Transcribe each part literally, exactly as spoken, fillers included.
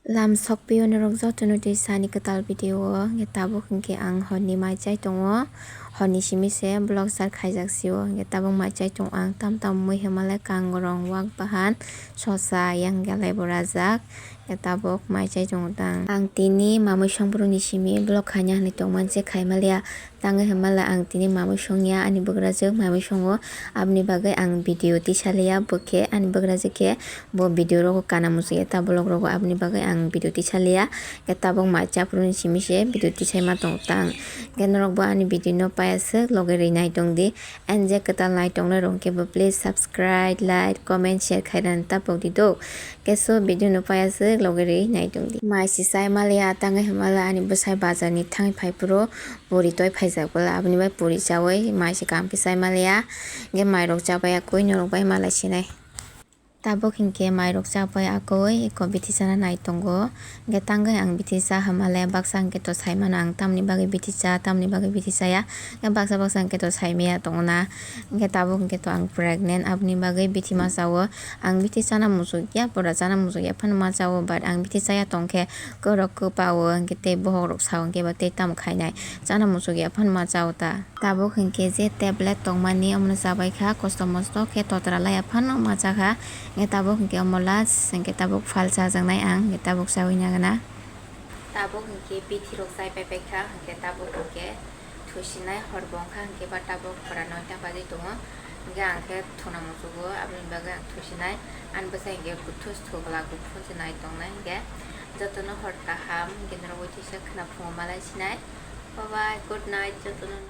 Lam sokpio norok jotono twi sani kwtal video o, hwnkhe tabuk hwnkhe ang horni mai chai tongo, horni simi se vlog start khaijak sio, hwnkhe tabuk mai chai tongo ang tam tam mui hwnmale kangrong wak bahan sosa yang galai bo rajak, hwnkhe tabuk mai chai tongo tang. Ang tini mamui songphuru ni simi vlog khaina hinwi tongmani se khaimaliya. Tangwi hwnmale ang tini mamui songya, ani bwkrajwk mamui songo, aboni bagwi ang video tisaliya, bo khe ani bwkrajwk khe bo video rogo kana muchungya, ta vlog rogo, aboni bagwi ang video tisaliya. Khe tabuk mai chaphuru ni simi se video tisaima tongo tang. Khe norok bo ani video no paiya swk logi rwi nai tongdi, and je kwtal nai tongnai rok khe bo please subscribe, like, comment, share khairani tapokdi do. Khe so video no paiya swk logi rwi nai tongdi. Mai se chai maliya, tangwi hwnmale ani bwsai bazar ni thangwi phai phuru puri toi phaijak bwla, aboni bai puri chaui mai se kam khe chai maliya, hwnkhe mairok chabai akui norok bai malai sinai. Tabuk hwnkhe mairok chabai akui eko bithi chana nai tongo, hwnkhe tangwi ang bithi cha hwnmale baksa hwnkhe to sai mano ang tamni bagwi bithi cha, tamni bagwi bithi chaya, hwnkhe baksa baksa hwnkhe to sai maya tongo na, hwnkhe tabuk hwnkhe to ang pregnant, aboni bagwi bithi ma chao. Ang bithi chana muchukya, pura chana muchukya phano ma chao, but ang bithi chaya tongkhe kwrwk kwpao hwnkhe tei bohok rok sao hwnkhe ba tei tamo khainai, chana muchukya phano ma chao ta. Tabuk hwnkhe je tablet tongmani omono chabaikha, kosto mosto khe totra laiya phano ma chakha, hwnkhe tabuk hwnkhe omo last hwnkhe tabuk phal chajaknai ang, hwnkhe tabuk chaui nagana. Tabuk hwnkhe bithi rok chai pai paikha, hwnkhe tabuk hwnkhe thusinai hor bo wngkha, hwnkhe ba tabuk pura noita bajwi tongo, hwnkhe ang khe thuna muchugo, aboni bagwi ang thusinai. Ani bwsai hwnkhe kuthus thubla kuphur se nai tongnai, hwnkhe jotono hor kaham, hwnkhe norok uaithuisa khwna phungo malai sinai. Bye bye, good night jotono.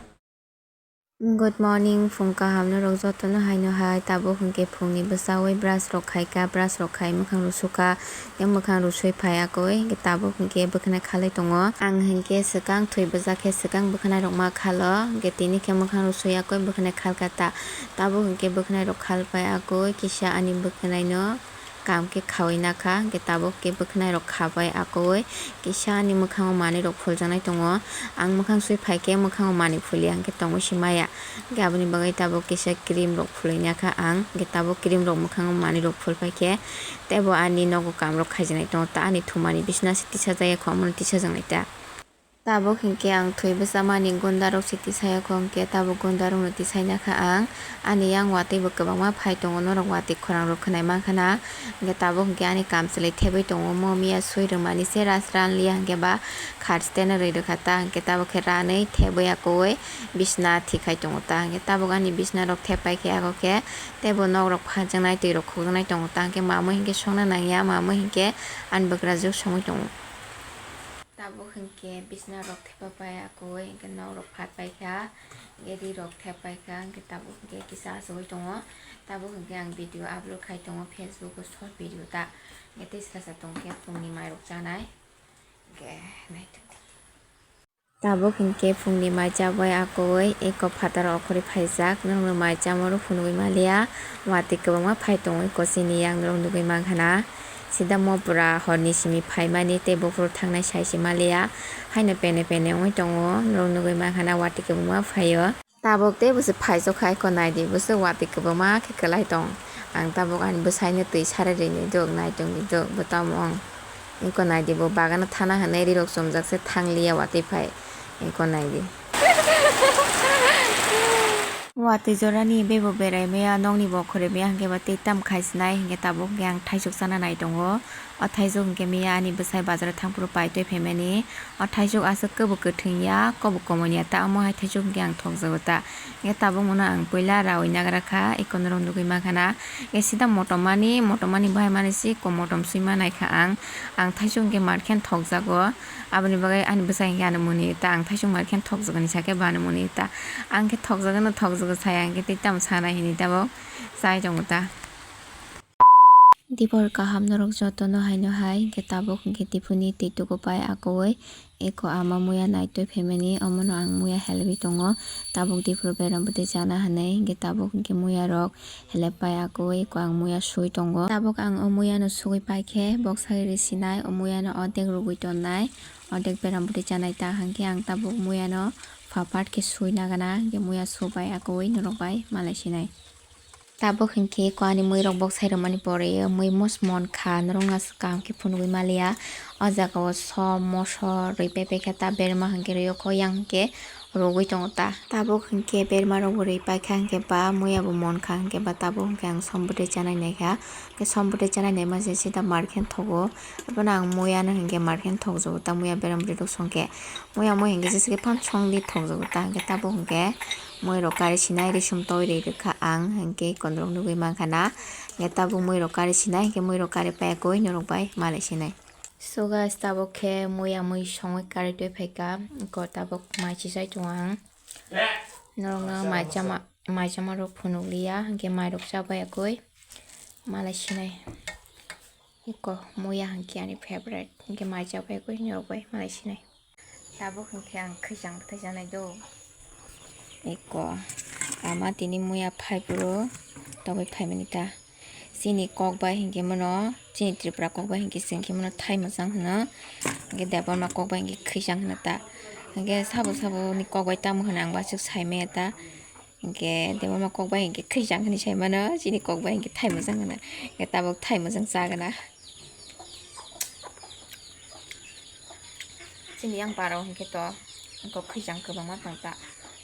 Good morning, phung kaham norok jotono haino hai. Tabuk hwnkhe phungni bwchaui brush rok khaikha, brush rok khai mwkhang rok sukha, tei mwkhang rok sui phai akui hwnkhe tabuk hwnkhe bwkhwnai khalwi tongo. Ang hwnkhe swkang thwi bwjak khe swkang bwkhwnai rok ma khalo, hwnkhe tini khe mwkhang rok sui akui bwkhwnai khalkha ta. Tabuk hwnkhe bwkhwnai rok khal pai akui kisa ani bwkhwnai no kam khe khaui nakha, hwnkhe tabuk khe bwkhwnai rok khabai akui kisa ani mwkhango manwi rok phuljaknai tongo. Ang mwkhang sui phaikhe mwkhango manwi phulia hwnkhe tongwi se maya, hwnkhe aboni bagwi tabuk kisa cream rok phulwi nakha ang, hwnkhe tabuk cream rok mwkhango manwi rok phul paikhe teibo ani nogo kam rok khaijaknai tongo, ta ani thumani bisna se tisajak ya kho, omono tisajaknai ta. Tabuk hinkhe ang thwi bwchamani gunda rok se tisaya kho, hinkhe tabuk gunda rokno tisai nakha ang. Ani yang watwi bo kwbangma phai tongo, norok watwi khorang rok khwnai mankha na. Hinkhe tabuk hinkhe ani kamchwlwi thebwi tongo, omo miya swi rwmani se ras ranliya hinkhe ba kharchi teno rwi rwkha ta, hinkhe tabuk khe ranwi thebwi akoi bisna thikhai tongo ta. Hinkhe tabuk ani bisna rok thep paikhe, abo khe teibo nok rok phaljaknai, twi rok khokjaknai tongo ta, hinkhe mamwi hinkhe songna nangya, mamwi hinkhe ani bwkrajwk songwi tongo. Tabuk hinkhe bisna rok thepa pai akoi, hinkhe nok rok phat paikha, hinkhe ri rok thep paikha, hinkhe tabuk hinkhe kisa achugwi tongo. Tabuk hinkhe ang video upload khai tongo Facebook o short video ta, hinkhe tei sasa tongkhe phungni mai rok chanai, hinkhe naitokdi. Tabuk hinkhe phungni mai chabai akoi eko phataro okhorwi phaijak, norokno mai chamoro phunugwi maliya. Watwi kwbangma phai tongwi kochini yang norok nugwi mankha na. Sida mo pura horni simi phaimani tei buphuru thangnai sai se maliya. Haino pene pene wngwi tongo, norok nugwi mankha na watwi kwbangma phaio. Tabuk tei bwswk phaijak kha eko naidi, bwswk watwi kwbangma khe kwlai tong. Ang tabuk ani bwsaino twi sarai rini duk, nai tongdi duk, bo tamo wng. Eko naidi, bo bagano thana hwnwi rirok chumjak se thangliya watwi phai. Eko naidi. Watwi jorani bebo berai maya, nokni bo khoroi maya, hinkhe ba tei tam khai sinai, hinkhe tabuk hinkhe ang thaisuk chana nai tongo. O thaisuk hinkhe maya ani bwsai bazaro thangphuru paitwi phaimani. O thaisuk aswk kwbo kwthwng ya, kobo komon ya ta, omo hai thaisuk hinkhe ang thokjago ta. Hinkhe tabuk mono ang puila raui nagra kha, eko norok nugwi mankha na. Hinkhe sida motom mani, motom mani bahai mani se eko motom swi manai kha ang. Ang thaisuk hinkhe mar khe thokjago. Aboni bagwi ani bwsai hinkhe ano muni ta, ang thaisuk mar khe thokjago hinwi sakhe bo ano muni ta. Ang khe thokjago no thokjago sai, ang khe tei tamo sanai hinwi tabuk chai tongo ta. Dibor kaham norok jotono haino hai, hinkhe tabuk hinkhe diphuni twi tuku pai akoi eko ama muya naitwi phaimani, omono ang muya helwi tongo. Tabuk diphuru beram bwtwi chana hinwi, hinkhe tabuk hinkhe muya rok helep pai akoi eko ang muya sui tongo. Tabuk ang o muya no sugwi paikhe boksa ri sinai, o muya no odek rwgwi tonnai, odek beram bwtwi chanai ta, hinkhe ang tabuk muya no phapat khe sui nagana, hinkhe muya subai akoi norok bai malai sinai. Tabuk hinkhe ko ani mui rok bok sai rwmani pore mui mos mon kha, norok no kaham khe phunugwi maliya. O jaga o som, moso rwi pepe khe ta berma hinkhe rwi o kho, yang hinkhe rwgwi tongo ta. Tabuk hinkhe berma rok bo rwi paikha hinkhe ba muya bo mon kha hinkhe ba tabuk hinkhe ang som bwtwi chanai naikha. Hinkhe som bwtwi chanai naima se sida mar khe thogo. Abono ang muya no hinkhe mar khe thokjago ta, muya berma bwrwi rok songkhe. Muya mui hinkhe jesa khe phan songdi thokjago ta, hinkhe tabuk hinkhe mui rok kari sinai risum toi ri rwkha ang, hinkhe konorok nugwi mankha na. Hinkhe tabuk mui rok kari sinai, hinkhe mui rok kari paiya koi norok bai malai sinai. So guys, tabuk khe muya mui songwi kari twi phaikha, ko tabuk mai chisai tongo ang. Norokno mai chama, mai chama rok phunukliya, hinkhe mai rok chabaiya koi malai sinai. Iko muya hinkhe ani favorite, hinkhe mai chabaiya koi norok bai malai sinai. Tabuk hinkhe ang khwijang bwthai chanai do. Eko, ama tini muya phai phuru tobwi phaimani ta. Chini kok bai hinkhe mano, chini Tripura kok bai hinkhe chwng khe mano thai mwchang hwno. Hinkhe Debbarma kok bai hinkhe khwijang hwno ta. Hinkhe sabo sabo ni kok bai tamo hwno ang bo aswk sai maya ta. Hinkhe Debbarma kok bai hinkhe khwijang hwnwi sai mano, chini kok bai hinkhe thai mwchang hwno. Hinkhe tabuk thai mwchang chagwna. Chini yang paro hinkhe to wngkok khwijang kwbangma tong ta.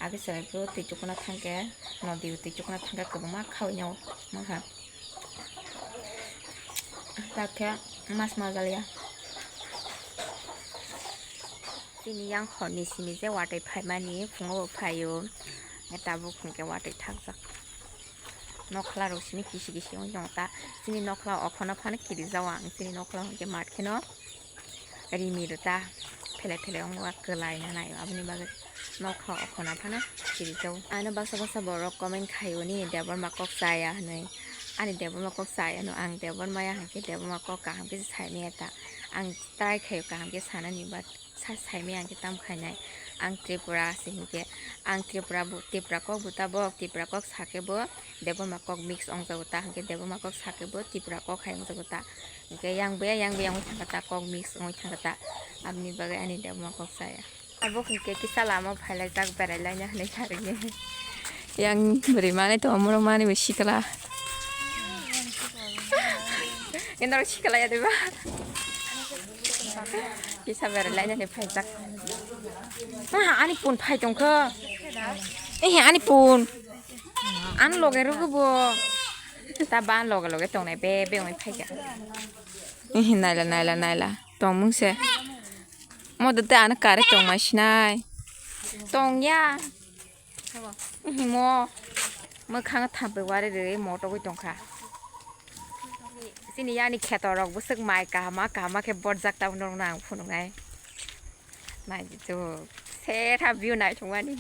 Age chwrai phuru twi chukuna thangkhe, nodi o twi chukuna thangkhe kwbangma khaui nw mankha. Takhe mas ma jaliya. Chini yang horni simi je watwi phaimani, phungo bo phaio. Tabuk hinkhe watwi thakjak. Nokhla rok simi kisi kisi wng tong ta. Chini nokhla okhono phano kirijak ang. Chini nokhla hinkhe mat kheno rimi rwta. Phele phele wng ba kwlai nanai. Aboni bagwi nokhla okhono phano kirijak. Ano baksa baksa borok comment khaio nini Debbarma kok chaya hwnwi. Ani Debbarma kok chaya no ang Debbarma ya hinkhe Debbarma kok kaham khe sai maya ta. Ang try khaio kaham khe sanani, but sa saimaya ang khe tam khainai. Ang Tripura se hinkhe, ang Tripura bo, Tripura kok bo tabok, Tripura kok sakhe bo Debbarma kok mix ongjago ta, hinkhe Debbarma kok sakhe bo Tripura kok hai ongjago ta. Hinkhe yang baya, yang baya wngwi thangkha ta, kok mix wngwi thangkha ta. Aboni bagwi ani Debbarma kok chaya. Abo hinkhe kisa lama phailaijak, berailaina hinwi sarigwi. Yang bwrwi manwi tongo, borok manwi bo sikla. Norok sikla ya diba? Kisa berailainani phaijak. Aha, ani phone phai tongkha. Ehe, ani phone. Ani loge rwgwi bo. Ta ban loge loge tongnai be be wngwi phaikha. Ehe, naila, naila, naila. Tongmung se. Mo de te ano kare tongmai sinai. Tongya. Himo. Mwkhang thampai wari rwi motogwi tongkha. Chini yani kheto rok bwswk mai kahama kahama khe borjak tabuk norokno ang phunuknai. Naidi tuk. Setha view naithokmani.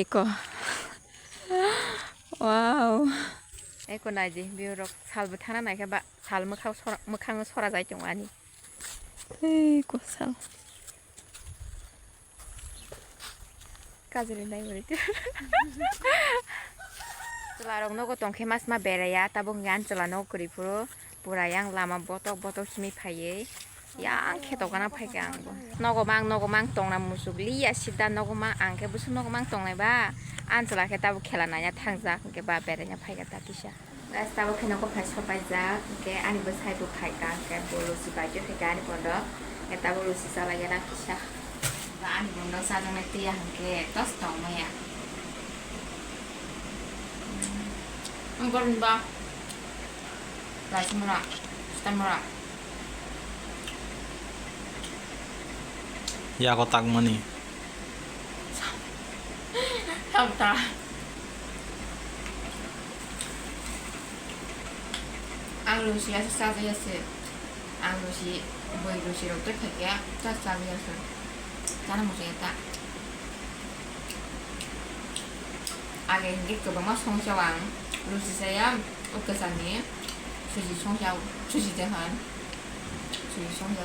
Eko. Wow. Eko naidi view rok salbo thana naikhe ba sal mwkhang sora, mwkhang sora jai tongmani. Ei, kosal. Kajri nai bwrwi. Chwla rok nogo tongkhe mas ma beraiya, tabuk hwnkhe ani chwla nogo kwrwi phuru pura yang lama botok botok simi phaiwi yang khe tokana phaikha ang bo. Nogo mang, nogo mang tongna muchuk liya sida nogo mang, ang khe bwswk nogo mang tongnai ba, ani chwla khe tabuk khela naina thangjak hwnkhe ba beraina phaikha ta kisa. Guys, tabuk khe nogo phai sopaijak, hwnkhe ani bwsai bo phaikha, hwnkhe bo luchi bai twi phaikha ani bondo, hwnkhe tabuk luchi chalaiya na kisa. Ba ani bondo chajaknai twiya hwnkhe tos tongmaya. Ang boron ba. Laisi mora, sita mora. Yago takmani. Sabta. Ang lusi asa saja yase. Ang lusi, boi lusi rok tei khaikya, ta saja yase. Chana muchaya ta. Age hingke kwbangma songsa ang lusi saya, o kwchangni suji songsa, suji jahan, suji songsa.